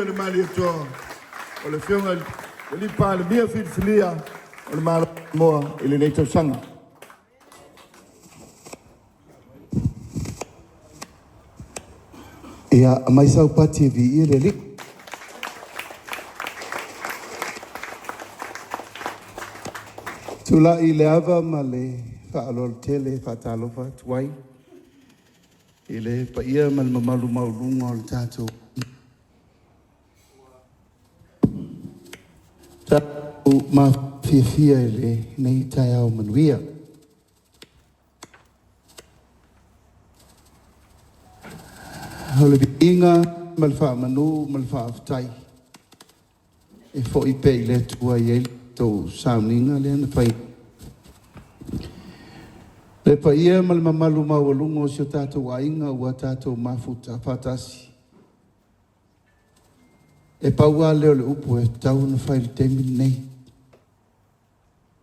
o le Malietoa, o le Afioga i le Alii Palemia filifilia o le Malo o Samoa i lenei tausaga. Ia, aumai sau pati e viia le Alii. Tulai i le ava ma le faaaloalo tele e faatalofa atu ai i le paia ma le mamalu maualuga o le tatou mafiafia i lenei taeao manuia. O le viiga ma le faamanu ma le faafetai e foi pea i le Atua e i ai le tou sauniga lea na fai. Le paia ma le mamalu maualuga o si o tatou aiga ua tatou mafuta faatasi. E pau lava lea o le upu e tatau ona fai i le taimi lenei.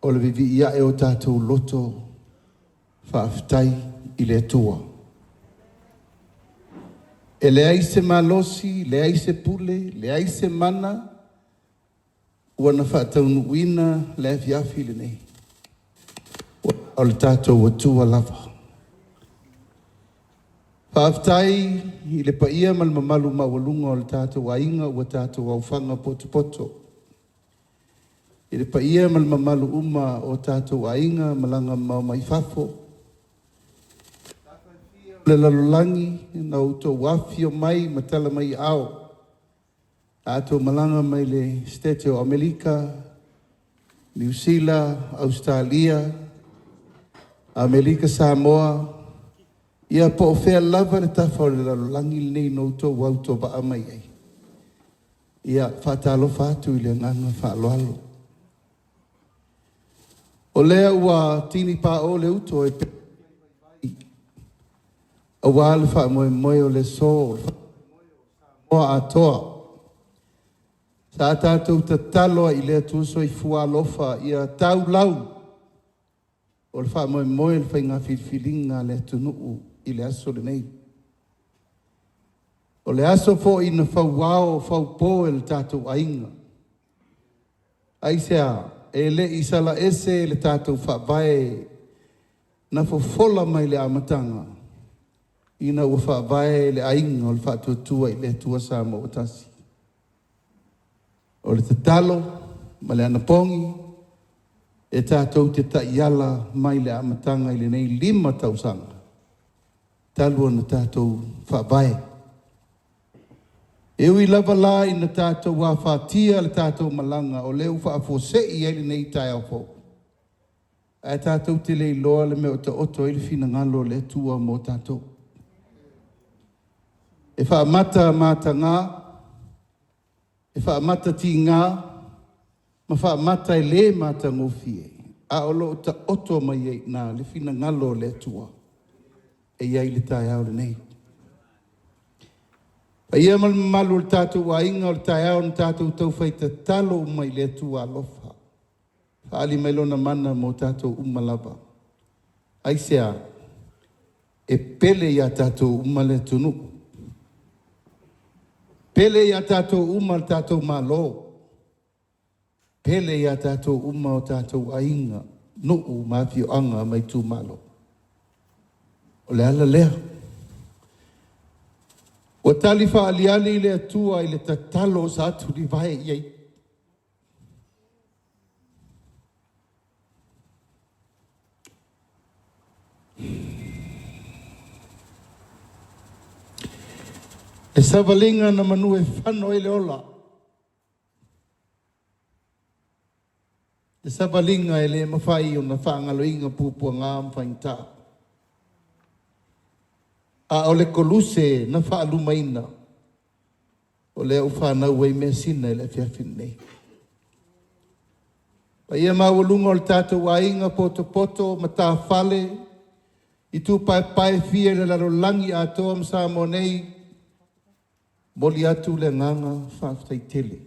O le vivii ae o tatou loto faafetai i le Atua. E leai se malosi, leai se pule, leai se mana ua na faataunuuina le afiafi lenei. O le tatou Atua lava. Faafetai i le paia ma le mamalu maualuga o le tatou aiga ua tatou aufaga potopoto. I le paia ma le mamalu uma o tatou aiga malaga mamao mai fafo. Le lalolagi na outou afifio mai ma tala mai ao. Tatou malaga mai le Setete o Amerika, Niu Sila, Ausetalia, Amerika Samoa, ia po o fea lava le tafa o le lalolagi lenei na outou autovaa mai ai. Ia faatalofa atu i le agaga faaaloalo. O lea ua tini pao le uto e aua le faamoemoe o le aso, o atoa. Sa tatou tatalo ai i le Atua soifua alofa ia taulau o le faamoemoe le faiga filifiliga a le atunuu i le aso lenei. O le aso foi na fauao faupo e le tatou aiga. Aisea? E le i salaese le tatou faavae na fofola mai le amataga ina ua faavae le aiga o le Faatuatua i le Atua Samoa ua tasi. O le tatalo ma le anapogi e tatou te taiala mai le amataga i lenei 5 tausaga talu ona tatou faavae. E ui lava la ina tatou afatia le tatou malaga o lea ua faafuasei ai lenei taeao fou, ae tatou te le iloa le mea o taoto ai le finagalo o le Atua mo tatou. E faamata mataga, e faamata tiga, ma faamata e le matagofie, a o loo taoto mai ai na le finagalo o le Atua e i ai le taeao lenei. Paia ma le mamalu o le tatou aiga o le taeao na tatou taufai tatalo uma i le Atua alofa. Faali mai lona mana mo tatou uma lava. Aisea? E pele ia tatou uma le atunuu. Pele ia tatou uma le tatou Malo. Pele ia tatou uma o tatou aiga, nuu ma afioaga ma itumalo. O le ala lea. Ua tali faaliali le Atua i le tatalo sa tulivae i ai. Le savaliga na manu e fano ai le ola. Le savaliga e le mafai ona faagaloina puapuaga ma faigata. A o le koluse na faalumaina, o lea ua fanau ai measina i le afiafi lenei. Paia maualuga o le tatou aiga potopoto matafale, i tupaepae fia i le lalolagi atoa ma Samoa nei, momoli atu le agaga faafetai tele.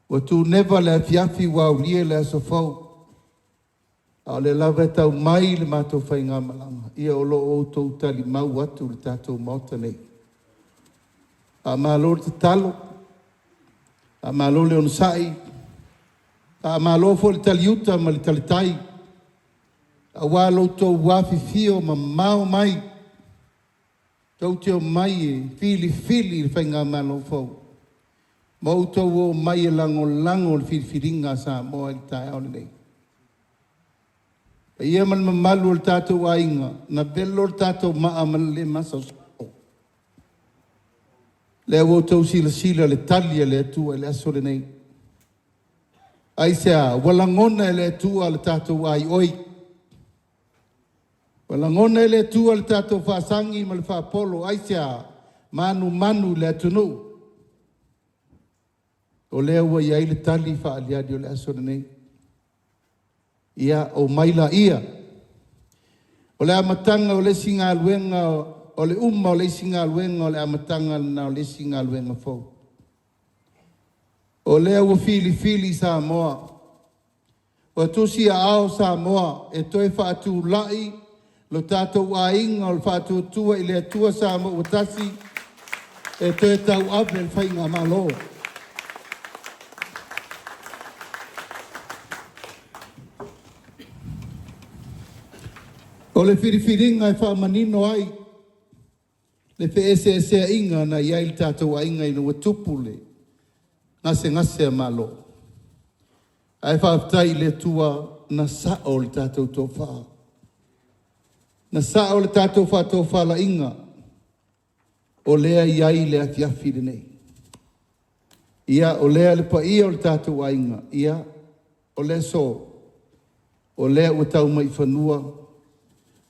Ua tuneva le afiafi ua aulia le aso fou, a o lea lava e tau mai le matou faigamalaga, ia o lo o outou talimau atu le tatou Maota nei. Faamalo le tatalo, faamalo le onosai, faamalo foi le taliuta ma le talitai, aua lo outou afifio mamao mai, tou te omai e filifili le Faigamalo fou, ma outou omai e lagolago le filifiliga a Samoa i le taeao lenei. Paia ma le mamalu o le tatou aiga, na velo le tatou maa ma le le masalosalo. Lea ua outou silasila i le tali a le Atua i le aso lenei. Aisea? Ua lagona e le Atua le tatou aioi. Ua lagona e le Atua le tatou faasagi ma le faapolo. Aisea? Manumanu i le atunuu. O lea ua i ai le tali faaaliali o le aso lenei. Ia, omai laia. O le amataga o le isi galuega, o le uma o le isi galuega, o le amataga lena o le isi galuega fou. O lea ua filifili Samoa, ua tusiaao Samoa e toe faatulai lo tatou aiga o le Faatuatua i le Atua Samoa ua tasi e toe tauave le Faigamalo. O le filifiliga e faamanino ai le feeseeseaiga na i ai le tatou aiga ina ua tupu le gasegase a Malo. Ae faafetai i le Atua na sao le tatou tofa, na sao le tatou faatofalaiga, o lea e i ai le afiafi lenei. Ia, o lea le paia o le tatou aiga, ia, o le aso, o lea ua tau mai i fanua,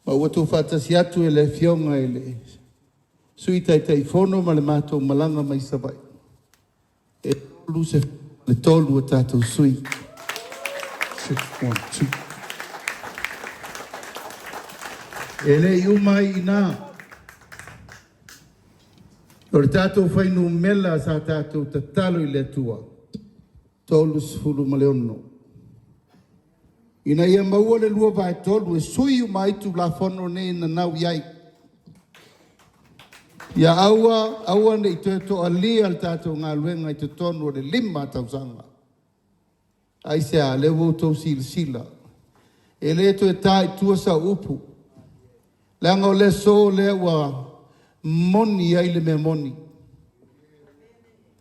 ma ua tuufaatasi atu e le Afioga i le Sui Taitaifono ma le matou malaga mai Savaii, e 33 o tatou sui. 6, 1, 2. E le i uma ai i ina, o le tatou fuainumera sa tatou tatalo i le Atua, 36, ina ia maua le 2/3 e sui uma ai Tulafono nei na nanau i ai. Ia aua, aua ne i toe toalia le tatou galuega i totonu o le 5 tausaga. Aisea? Lea ua outou silasila, e le toe ta i tua sau upu, leaga o le aso lea ua moni ai le mea moni,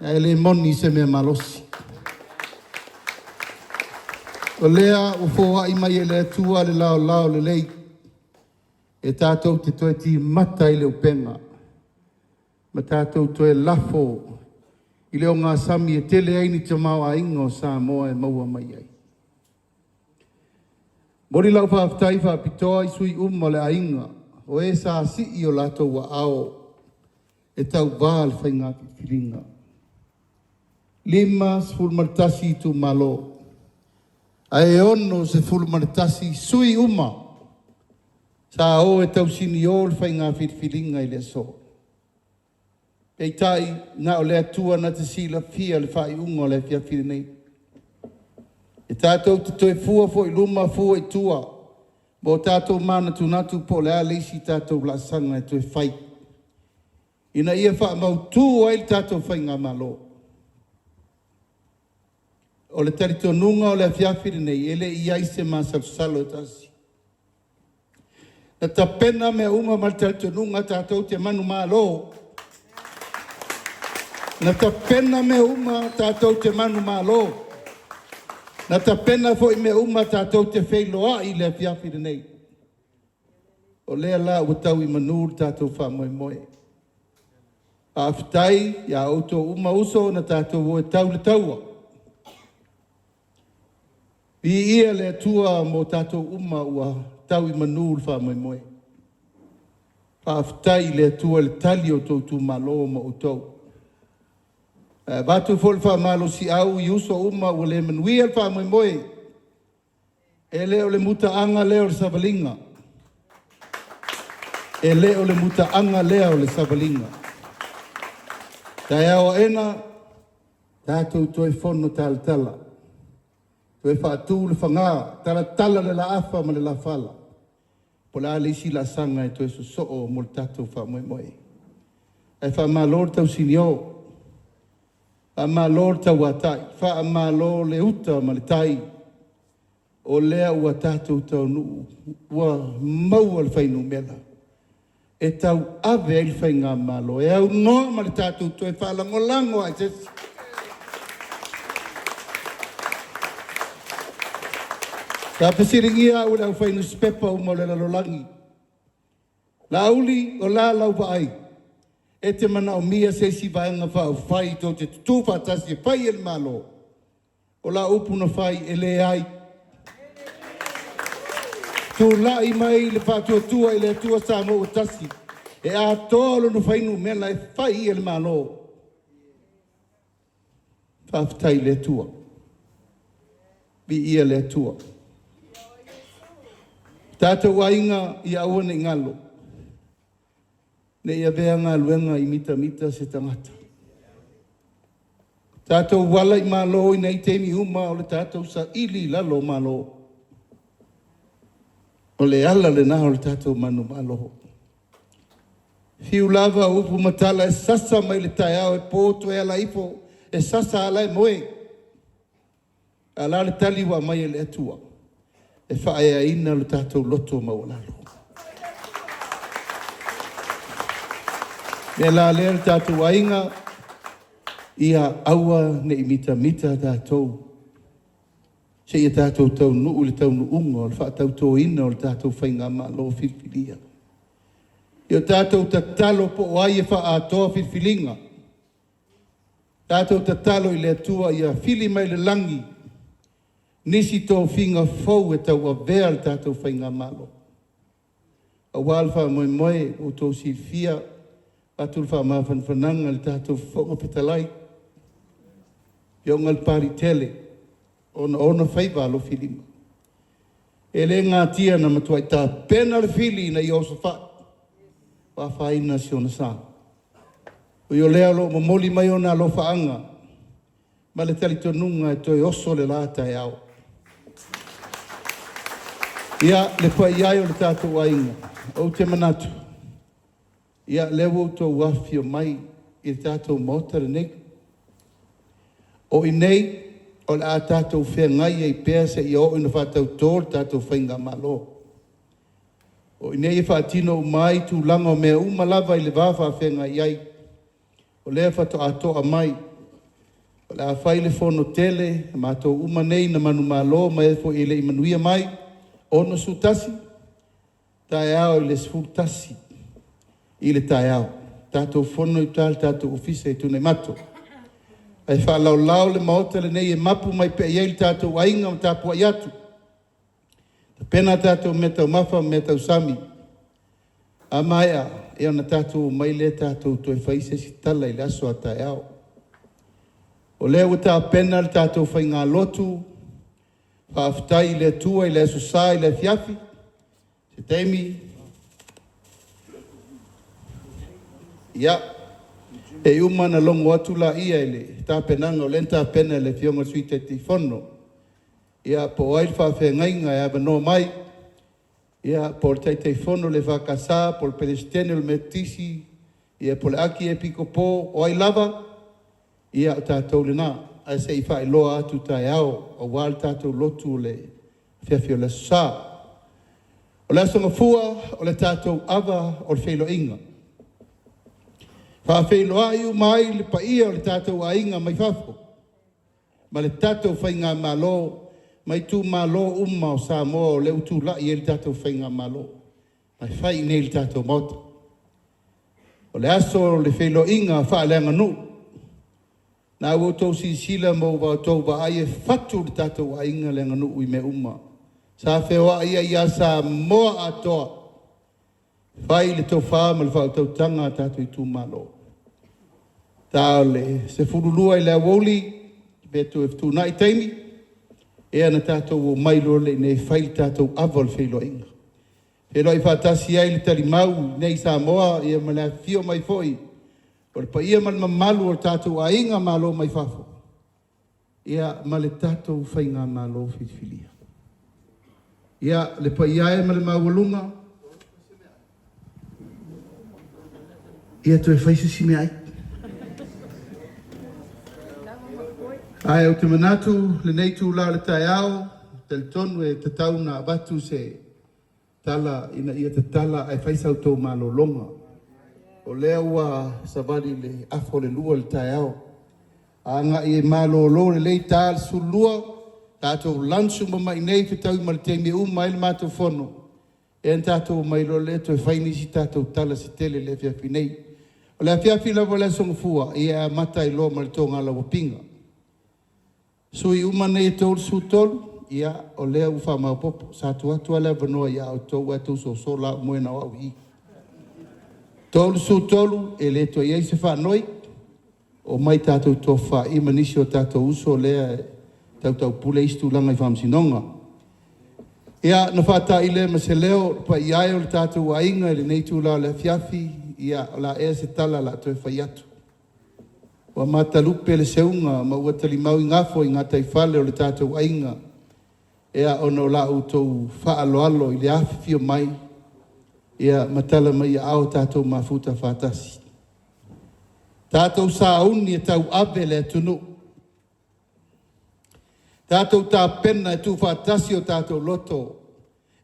ae le moni se mea malosi. O lea ua foai mai e le Atua le laolao lelei e tatou te toe timata ai le upega ma tatou toe lafo i le ogasami e tele ai ni tamaoaiga o Samoa e maua mai ai. Momoli lau faafetai faapitoa i sui uma o le aiga o e sa sii o latou aao e tauva le faiga filifiliga. 51 itumalo, ae 61 sui uma sa o e tausinio le faiga filifiliga i le aso. Peitai, na o le Atua na te silafia le faaiuga o le afiafi lenei. E tatou te toe fua foi i luma fua i tua, ma o tatou manatunatu po o le a le isi tatou laasaga e toe fai, ina ia faamautu ai le tatou Faigamalo. O le talitonuga o le afiafi lenei, e le i i ai se masalosalo e tasi. Na tapena mea uma ma le talitonuga tatou te manumalo. Na tapena mea uma tatou te manumalo. Na tapena foi mea uma tatou te feiloai i le afiafi lenei. O lea la ua tau i manu le tatou faamoemoe. Faafetai ia outou uma uso na tatou o e tau le taua. Viia le Atua mo tatou uma ua tau i manu le faamoemoe. Faafetai i le Atua i le tali o outou itumalo ma outou. Ae avatu foi le faamalosiau i uso uma ua le manuia le faamoemoe. E le o le mutaaga lea o le savaliga. E le o le mutaaga lea o le savaliga. Taeao aena, tatou toe fono talatala, toe faatu le faga, talatala le laafa ma le lafala. Po o le a le isi laasaga e toe sosoo mo le tatou faamoemoe. Ae faamalo le tausinio, faamalo le tauatai, faamalo le uta ma le tai, o lea ua tatou taunuu ua maua le fuainumera e tauave ai le faigamalo e aunoa ma le tatou toe faalagolago lava i se isi. Sa fesiligia au e le aufai nusipepa uma o le lalolagi, Laauli, o le a lau vaai? E te manaomia se isi Vaega Faaupufai tou te tutu faatasi e fai le Malo? O lau upu na fai, e leai. Tulai mai le Faatuatua i le Atua Samoa ua Tasi e atoa lona fuainumera e fai ia le Malo. Faafetai i le Atua. Viia le Atua. Tatou aiga, ia aua ne i galo, ne i avea galuega i mitamita se tagata. Tatou ala i malo i nei taimi uma o le tatou saili i lalo o Malo. O le ala lena o le tatou manumalo. Fiu lava upu ma tala e sasa mai le taeao e po toe ala ifo, e sasa ala e moe. A o le a le tali ua aumai e le Atua? E faaeaina lo tatou loto maualalo. O le mea la lea le tatou aiga, ia aua ne i mitamita tatou seia tatou taunuu i le taunuuga o le faatautoina o le tatou faigamalo filifilia. Ia tatou tatalo po o ai e faaatoa filifiliga. Tatou tatalo i le Atua ia fili mai le lagi nisi tofiga fou e tauavea le tatou faigamalo. Aua le faamoemoe ua outou silafia, avatu le faamafanafanaga i le tatou Fofoga Fetalai, Afioga i le Papaliitele, ona o ona faiva alofilima. E le natia na matuai tapena le fili ina ia osofai ua afaina si ona sa. Ui o lea o lo o momoli mai ona alofaaga ma le talitonuga e toe oso le la taeao. Ia, le paia e o le tatou aiga, ou te manatu, ia o lea ua outou afifio mai i le tatou Maota lenei. O i inei o le a tatou feagai ai pea seia oo ina faatauto le tatou faigamalo. O i inei e faatino uma ai tulaga o mea uma lava i le va faafeagai ai. O lea faatoa to'a mai, o le a fai le fono tele a matou uma nei na manumalo ma e foi e le i manuia mai, 61 taeao i le 11 i le taeao. Tatou fono i uta i le tatou ofisa i Tuanaimato. Ae faalaolao le Maota lenei e mapu mai pea i ai le tatou aiga ma tapuai atu, tapena a tatou meataumafa ma meatausami. A maea, ia ona tatou omai lea tatou toe fai se isi tala i le aso a taeao. O lea ua tapena le tatou faigalotu, faafetai i le Atua i le aso Sa i le afiafi, se taimi, ia, se i uma ona logo atu lea i le tapenaga o lea na tapena e le Afioga i le Sui Taitaifono, ia po o ai le faafeagaiga e avanoa mai, ia po o le Taitaifono o le EFKS po o le Peresetene o le Metotisi, ia po o le Akiepikopo, o ai lava, ia o tatou lena. Ae se i faailoa atu taeao aua le tatou lotu i le afiafi o le aso Sa. O le aso Gafua, o le tatou ava o le feiloaiga. E faafeiloai uma ai le paia o le tatou aiga mai fafo ma le tatou faigamalo ma itumalo uma o Samoa o lea ua tulai i ai le tatou faigamalo ma e fai i inei i le tatou Maota. O le aso o le feiloaiga faaleaganuu. O lena ua outou silasila ma ua outou vaai e fatu le tatou aiga le aganuu i mea uma. Sa feoai ai lava Samoa atoa, fai le tofa ma le faautautaga a tatou itumalo. Ta o le 12 i le aoauli pe toe fetuunai taimi, ia ona tatou omai loa lea i inei e fai le tatou ava o le feiloaiga. E feiloai faatasi ai le talimau i inei i Samoa ma le afifio mai foi o le paia ma le mamalu o le tatou aiga malo mai fafo, ia ma le tatou faigamalo filifilia. Ia, le paia e ma le maualuga, Ia toe fai se isi meaai. Ae ou te manatu lenei itula o le taeao, talitonu e tatau ona avatu se tala ina ia tatala ae fai sa outou malologa. O lea ua savali i le 1:30 i le taeao. A agai e malolo lelei, ta le 12, tatou lunch uma mai i inei, fetaui ma le taimi e uma ai le matou fono, ia ona tatou omai loa lea toe fai nisi tatou tala se tele i le afiafi nei. O le afiafi lava o le Aso Gafua, ia e amata ai loa ma le togalaumpiga. Sui usufono uma nei e 33, ia, o lea ua faamaopoopo. Sa tuu atu lava le avanoa ia outou ae outou sosola lava, ou moe na o au i i. 33, e le toe i ai se faanoi, omai tatou tofafaai ma nisi o tatou uso lea e tautaupule isi tulaga i faamasinoga. Ia, ona faatai lea ma se leo, le paia e o le tatou aiga i lenei itula o le afiafi, ia, o le a ea se tala o le a toe fai atu? Ua matalupe le seuga ma ua talimau i gafo i gataifale o le tatou aiga, ia ona o la outou faaaloalo i le afifio mai ia ma tala mai aao tatou mafuta faatasi. Tatou sauni e tauave le atunuu, tatou tapena e tuufaatasi o tatou loto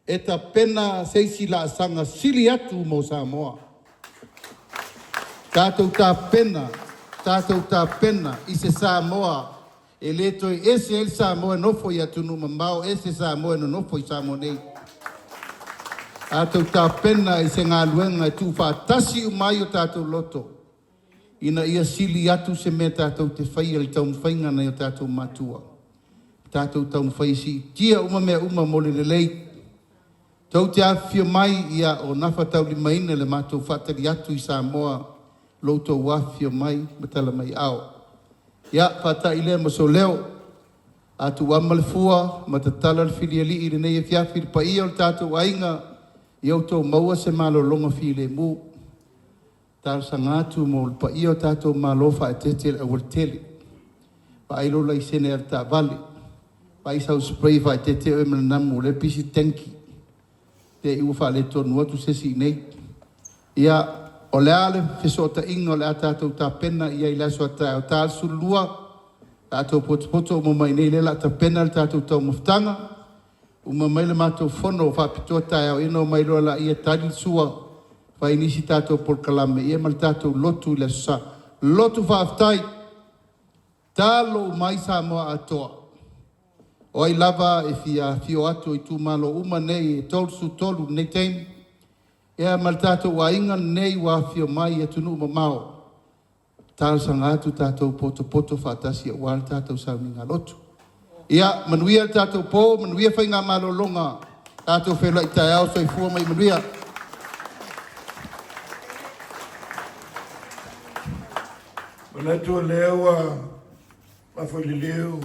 e tapena se isi laasaga sili atu mo Samoa. Tatou tapena, tatou tapena i se Samoa e le toe ese ai le Samoa e nofo i atunuu mamao, ese Samoa e nonofo i Samoa nei. Tatou tapena i se galuega e tuufaatasi uma ai o tatou loto ina ia sili atu se mea tatou te faia i le taumafaiga a nai o tatou matua. Tatou taumafai e siitia uma mea uma mo le lelei. Tou te afifio mai, ia o gafataulimaina le matou faatali atu i Samoa, lo outou afifio mai ma tala mai aao. Ia, faatai lea ma sou leo, a tuuama le fua ma tatala le filialii i lenei afiafi i le paia o le tatou aiga, ia outou maua se malologa filemu. Talosaga atu mo le paia o tatou malo faaeteete i le aualatele. Vaai lou laisene avetaavale, vaai sau spray e faaeteete oe ma le namu o lea e pisi le tanki, te i ua faaletonu atu se isi i inei. Ia, o le a le fesootaiga o le a tatou tapena i ai i le aso a taeao, ta le 12, tatou potopoto uma mai i inei, lea o le a tapena le tatou taumafataga, uma mai le matou fono faapitoa taeao, ia ona omai loa lea tali le sua, fai nisi tatou polokalame, ia ma le tatou lotu i le Aso Sa. Lotu faafetai, talo mai Samoa atoa. O ai lava e fia afio atu o itumalo uma nei e 33 i lenei taimi, ia ma le tatou aiga lenei ua afifio mai i atunuu mamao, talosaga atu tatou potopoto faatasi aua le tatou sauniga lotu. Ia manuia le tatou po, manuia faigamalologa, tatou feiloai taeao, soifua ma ia manuia. Manatu o lea ua lafo i liliu.